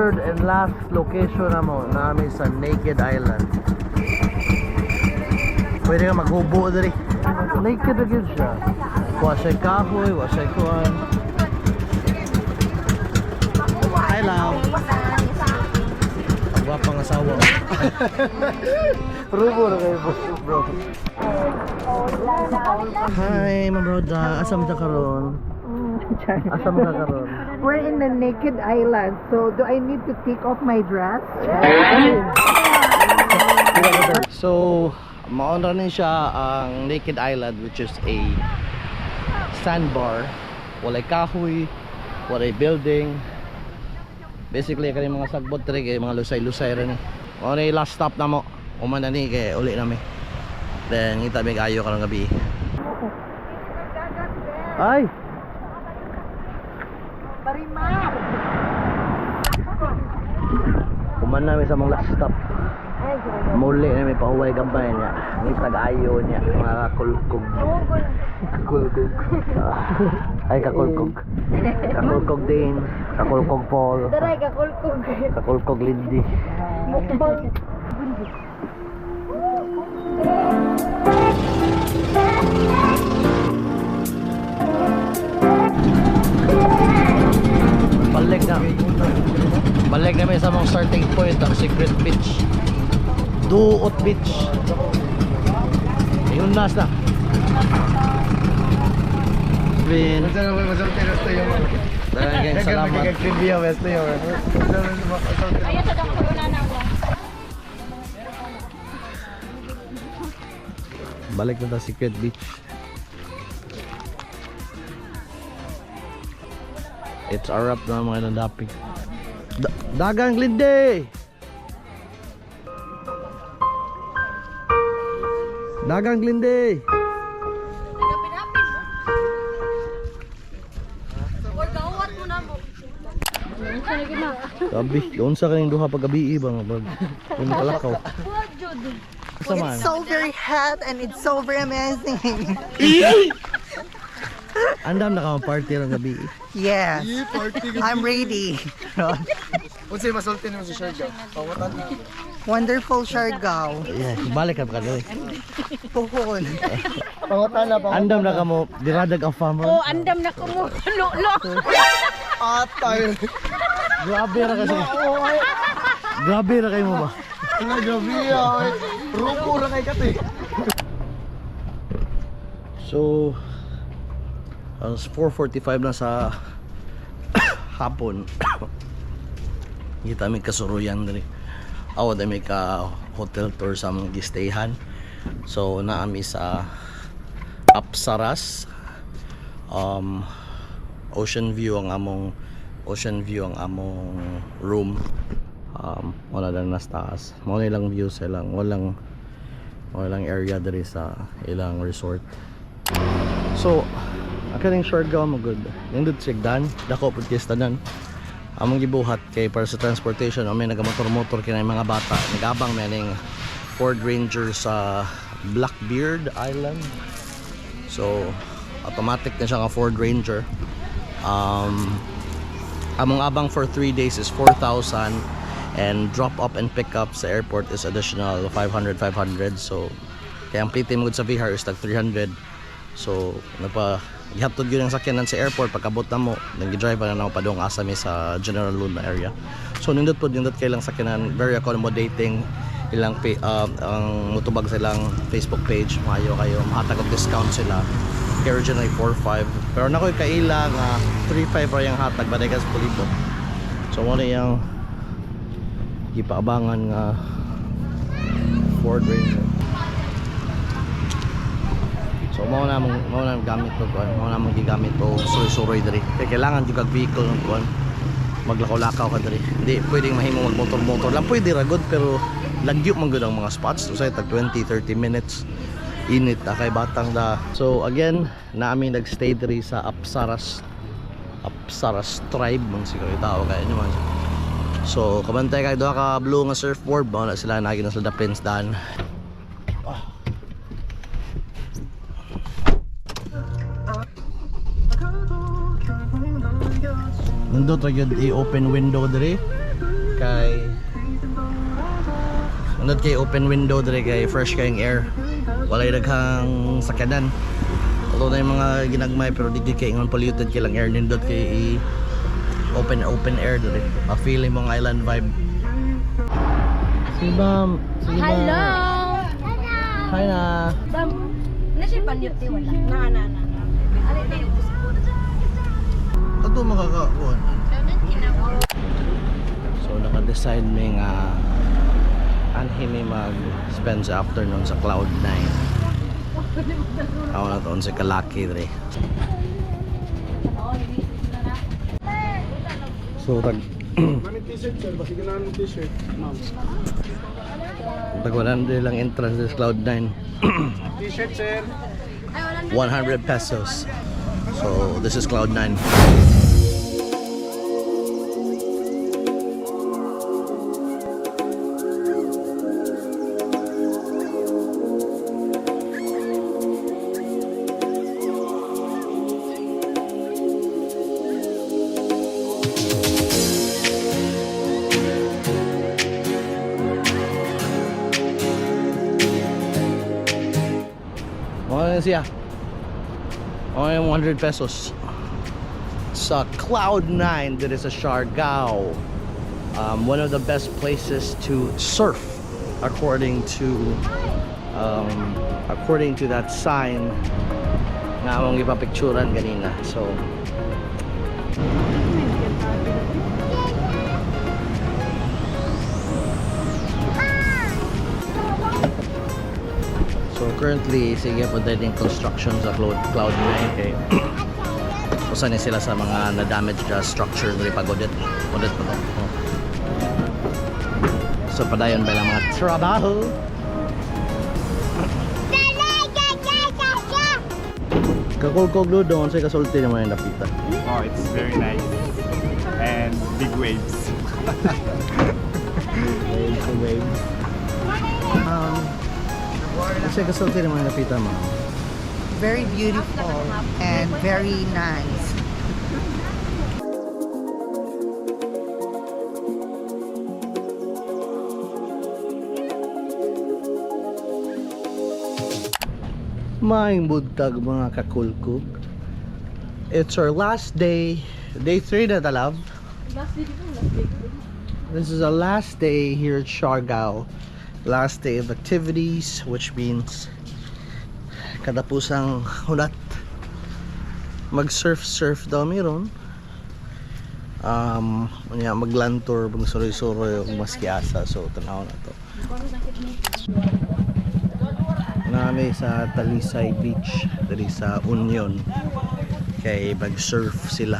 Third and last location namo namin sa Naked Island. Pwede ka maghubo diri. Naked na gyud siya. Wa siya kahoy, wa siya kuan. Hi, love. Gwapang asawa. Rubo na kayo, bro. Hi, Ma'am Roda. Asa mo ka karon? Asa mo ka karon? We're in the Naked Island, so do I need to take off my dress? So, mao na ni siya ang Naked Island, which is a sandbar. Walay kahoy, walay building. Basically, kani mga sagbot diri kay mga lusay-lusay ra ni. Mao na yung last stop namo. Human na ni kay uli nami. Then ngita mi kaayo karong gabi. Ay, Marimar! Human nami sa mong last stop. Muli na may pahuway gambay niya. Ngita ayo niya mga kulkog. Kakulkog. Ay, kakulkog. Kakulkog din. Kakulkog Paul. Taray, kakulkog. Kakulkog Lindy. Mukbang. Balik na. Balik na may sa mong starting point, ang Secret Beach. Duot Beach. Ayun nas na. Bin. Daghang salamat. Ayun, sa dako na na ako. Balik na ta Secret Beach. It's a wrap na, mga nandapig. Dagang Glinde! Dagang Glinde! Nagapinapin mo. Or gawat mo na mo. Gabi, unsa kaning duha pag gabi ba nga bag. Yung makalakaw. Sa man. It's so very hot and it's so very amazing. Andam na ka party rong gabi. Yes. I'm ready. Unsay masulti nimo sa Siargao? Pangutan na. Wonderful Siargao. Yeah, balik ka pa dili. Puhon. Pangutan na. Andam na ka mo diradag ang farmer. Oh, andam na ko mo. Lolo. Atay. Grabe ra kasi. Grabe ra kayo mo ba? Nga gabi ay. Rupo ra kay kate. So, as 4:45 na sa hapon. Kita mi kasuruyan diri. Aw, dami ka hotel tour sa among gistayhan. So, naami sa Apsaras. Ocean view ang among room. Wala lang nasa taas. Mao na ilang view sa ilang walang area diri sa ilang resort. So, ang kaning Siargao mo good. Nindot sigdan, dako pud kay tanan. Among gibuhat kay para sa transportation, may nagamotor-motor kini mga bata. Nagabang may ning Ford Ranger sa Blackbeard Island. So, automatic na siya nga Ford Ranger. Among abang for 3 days is 4,000 and drop up and pick up sa airport is additional 500 500. So kaya ang plate mo gud sa VR is tag 300. So napa gihatod gyud ang sakyanan sa airport. Pagkabot na mo, nang gi-drive na nako padung asa mi sa General Luna area. So nindot pod, nindot kay lang sakyanan, very accommodating ilang ang mutubag sa ilang Facebook page, maayo kayo, mahatag og discount sila. Kay originally 4.5 pero nakoy kaila nga 3.5 ra yung hatag ba sa palibot. So mo na iyang gipaabangan nga Ford Ranger. So mao na gamit to kuan, mao na mong gigamit to suroy-suroy diri. Kay kailangan jud kag vehicle ng kuan. Maglakaw-lakaw ka diri. Hindi pwedeng mahimo magmotor-motor lang. Pwede ra gud pero lagyo man gud ang mga spots. Usay tag 20 30 minutes. Init na kay batang da. So again, naami nagstay diri sa Apsaras Apsaras tribe man siguro tao kay ano man. So kabantay kay duha ka blue nga surfboard ba na sila nagi na sila dapin sa daan. Nindot ra gyud i-open window diri. Kay nindot kay open window dire kay fresh kayong air. Walay daghang sakyanan. Although na yung mga ginagmay, pero di kay ingon polluted kay lang air, nindot kay open open air dire. Ma-feel mo ang island vibe. Si Bam, sige. Hello! Hi na. Bam, na siya panyot wala. Na na na na. Ato makakakuan. So naka-decide mi nga anhi mi mag-spend sa afternoon sa Cloud 9. Ako na to sa kalaki dre. So tag Mami, t-shirt sir, basi ganahan mo t-shirt. Ma'am. Tag 100 lang entrance sa Cloud 9. T-shirt sir. 100 pesos. So this is Cloud 9. Mao na siya. Okay, 100 pesos. Sa Cloud 9 dito sa Siargao. One of the best places to surf according to that sign nga among ipapicturan ganina. So currently, sige po tayo din construction sa Cloud 9 kay usa ni sila sa mga na-damage na structure diri pag audit. Audit pa to. Oh. So padayon ba lang mga trabaho? Kakulkog doon sa kasulti naman yung napita. Oh, it's very nice. And big waves. Waves to waves. Kasi kasulti naman yung napita, ma'am. Very beautiful and very nice. Maayong buntag, mga kakulkog. It's our last day. Day 3 na talav. This is our last day here at Siargao. Last day of activities, which means katapusang hulat. Mag-surf-surf daw meron. Unya mag-land tour, magsuroy-suroy yung maski asa. So, tanaw na to. Nami sa Talisay Beach diri sa Union kay mag-surf sila.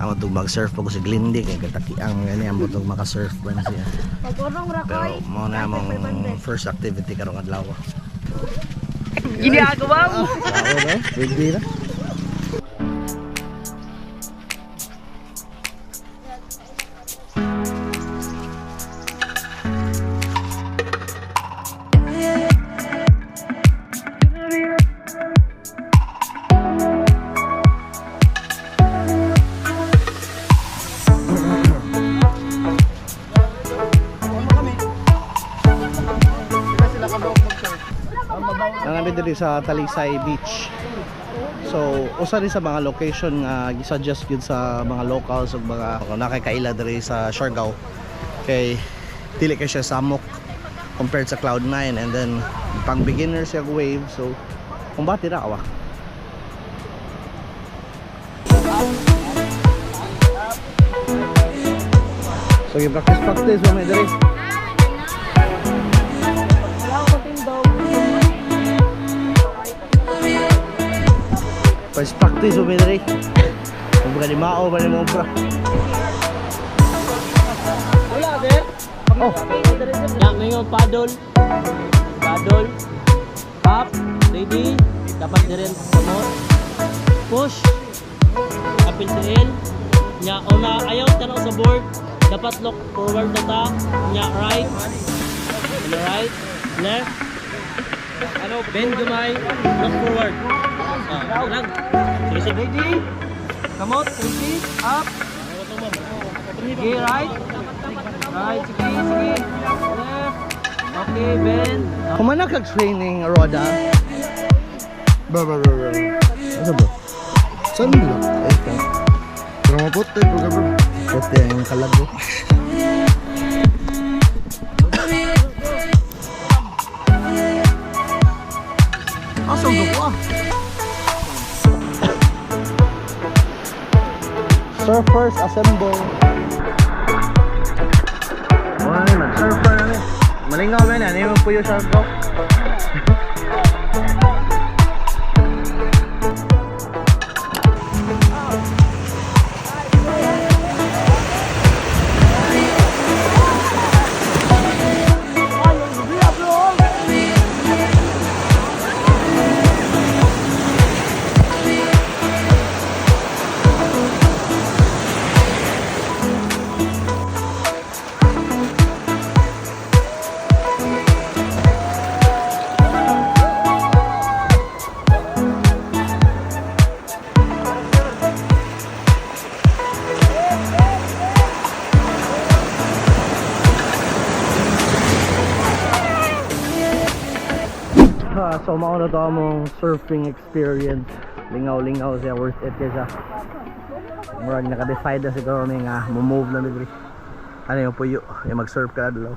Ang itong mag-surf pag si Glindy kay katakiang gani ang butong maka-surf ba na siya. Pag-urong ra. Pero mo na among first activity karong adlaw. Ginagawa mo! Ako na, pwede na. Sila kabawag mag-surf. Nangami diri sa Talisay Beach. So, usa rin sa mga location nga gi-suggest gyud sa mga locals ug mga nakakaila diri sa Siargao kay dili kay siya samok compared sa Cloud9, and then pang beginner siya og wave, so kumbati ra awa. So, gi-practice practice mo may diri. First practice mo may diri. Kung baka di mao ba ni mo bra. Wala, sir. Oh, Yang ngayon, paddle. Paddle. Up. Ready. Dapat din kamot. Push. Apil tiil. Nya, una, ayaw tanaw sa board. Dapat look forward na ta. Nya, right. Nya, right. Left. Ano, bend gamay. Look forward. Ah, lang. Sige, sige. Ready. Kamot. Ready. Up. Okay, right. Right, sige, sige. Left. Okay, bend. Kumana kag training, Roda? Bro, bro, bro, bro. Ano ba? Saan nila? Ay, ka. Pero maputi ko ka, bro. Puti ang kalago. Asa ang duko ah? Surfers assemble. Oy, mag-surfer na ni. Malingaw man, ano yung puyo surf ko? Ha, so mao na to among surfing experience. Lingaw-lingaw siya, worth it kaya siya. Murag naka-decide na siguro mi nga mo-move na mi diri. Ano yung puyo, yung mag-surf ka adlaw.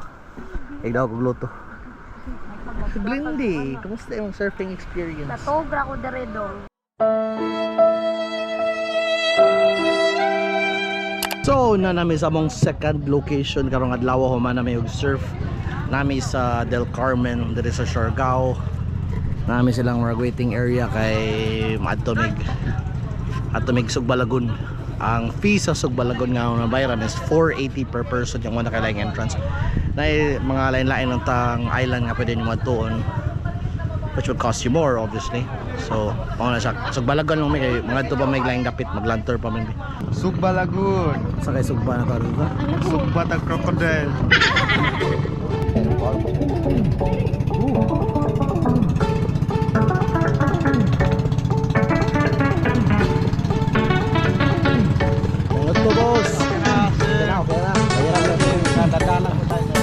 Ikaw kog luto. Glindy, kumusta yung surfing experience? Natogra ko dere dong. So, na nami sa among second location karong adlaw human nami og surf. Nami sa Del Carmen diri sa Siargao. Nami silang murag waiting area kay maadto mig adto mig Sugba Lagoon. Ang fee sa Sugba Lagoon nga na bayaran is 480 per person yung wala kay laing entrance. Na mga lain-lain ng tang island nga pwede nyo madtuon, which would cost you more, obviously. So, mao na siya. Sugba Lagoon lang may kay mga adto pa may laing dapit maglantor pa man. Sugba Lagoon. Sa kay Sugba na to dito. Sugba tag crocodile. Let's go, boss. Okay na, okay na. Bayaran na. Dadaan lang po tayo, sir.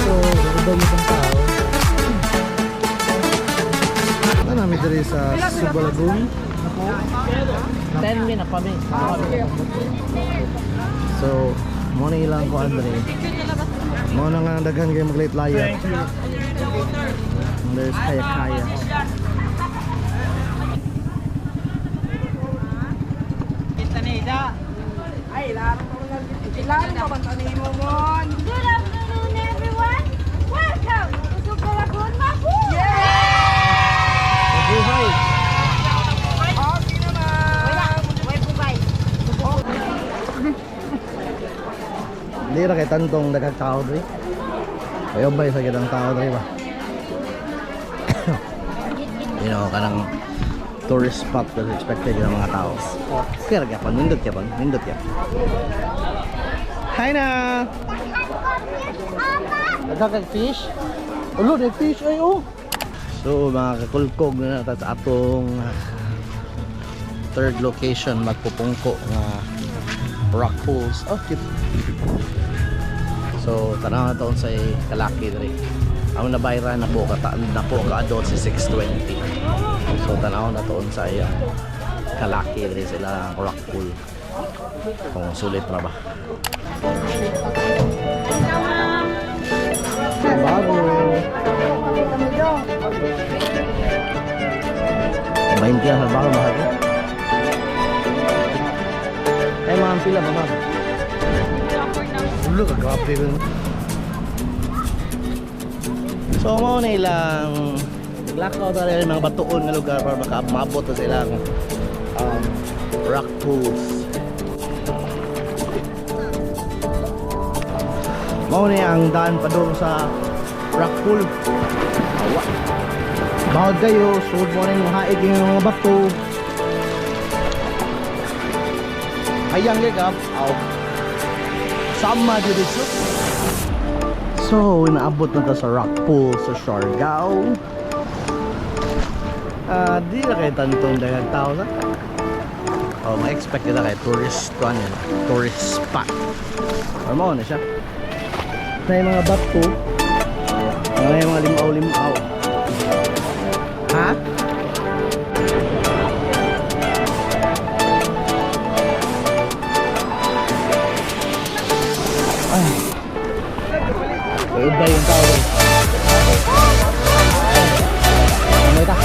So, dami pang tao. Ano namin diri sa Sugba Lagoon? 10 minutes pa, mi. So, mo na ilang ko Andre. Mo na nga daghan kayo maglayat-layat. There's kaya-kaya. Good afternoon, everyone. Welcome to Sugba Lagoon, Mabuhay! Mabuhay! Wala, way bugay. Hindi ra kay tantong daghang tao diri. Ayaw ba sa gidang tao diri ba? Kanang tourist spot that expected yung mga tao. Kaya ra gyapon, nindot gyapon, nindot gyapon. Hi na! Daghang kag fish? Ulo, may fish ay oh. So mga kakulkog na nata sa atong third location, magpupungko nga rock pools. Oh, cute. So tanaw na taon sa kalaki diri. Ang nabayran na po ka na po ka adult si 620. So tanaw na taon sa iyang kalaki diri sila ang rock pool. Kung sulit ra ba. Bago. 20 ang bago mahal. Eh, ma'am, pila ba, ma'am? Ulo ka, grabe rin. So, mao na ilang naglakaw na rin mga batuon nga lugar para makaabot na sa ilang rock pools. Mao ni ang daan padung sa rock pool. Awa. Bawod kayo, sud mo rin haig yung mga bato. Hayang gigap. Aw. Sama dito. So, naabot na ta sa rock pool sa Siargao. Ah, di na kay tantong daghang tao na. Oh, ma-expect nila kay tourist kuan yan, tourist spot. Or mao na siya. Na yung mga bato. Na yung mga limaw-limaw. Ha? Ay. Iba yung tao eh. Ano ita?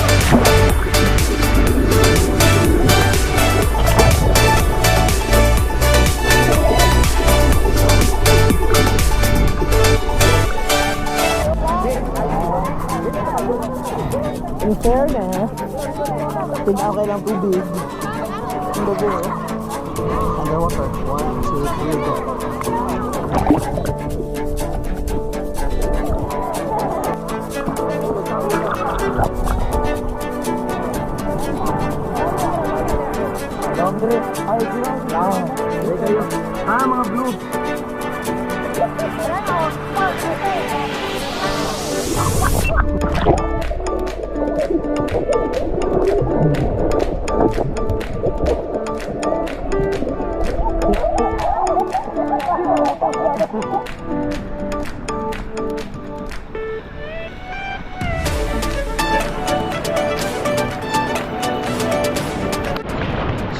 In fairness, tinaw kayo lang tubig. Ang gabi eh. Underwater. One, two, three, go. Laundry. Ay, ah, kayo. Ah, mga blue.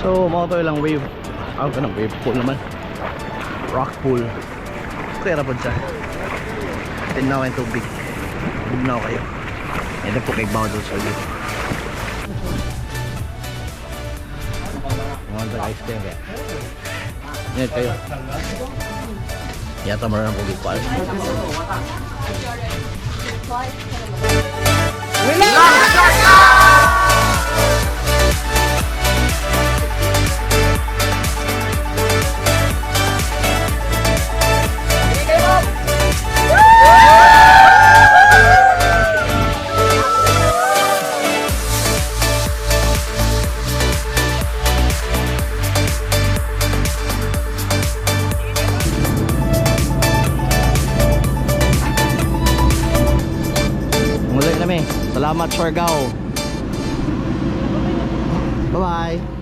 So, mao to ilang wave. Ah, kanang wave pool naman. Rock pool. Okay ra pod siya. Tinaw ang tubig. Bugnaw kayo. Ito po kay Bawdol sa iyo. Mga ice cream kaya. Ingat kayo. Yata meron ko gipal. Muli kami. Salamat, Siargao. Bye-bye.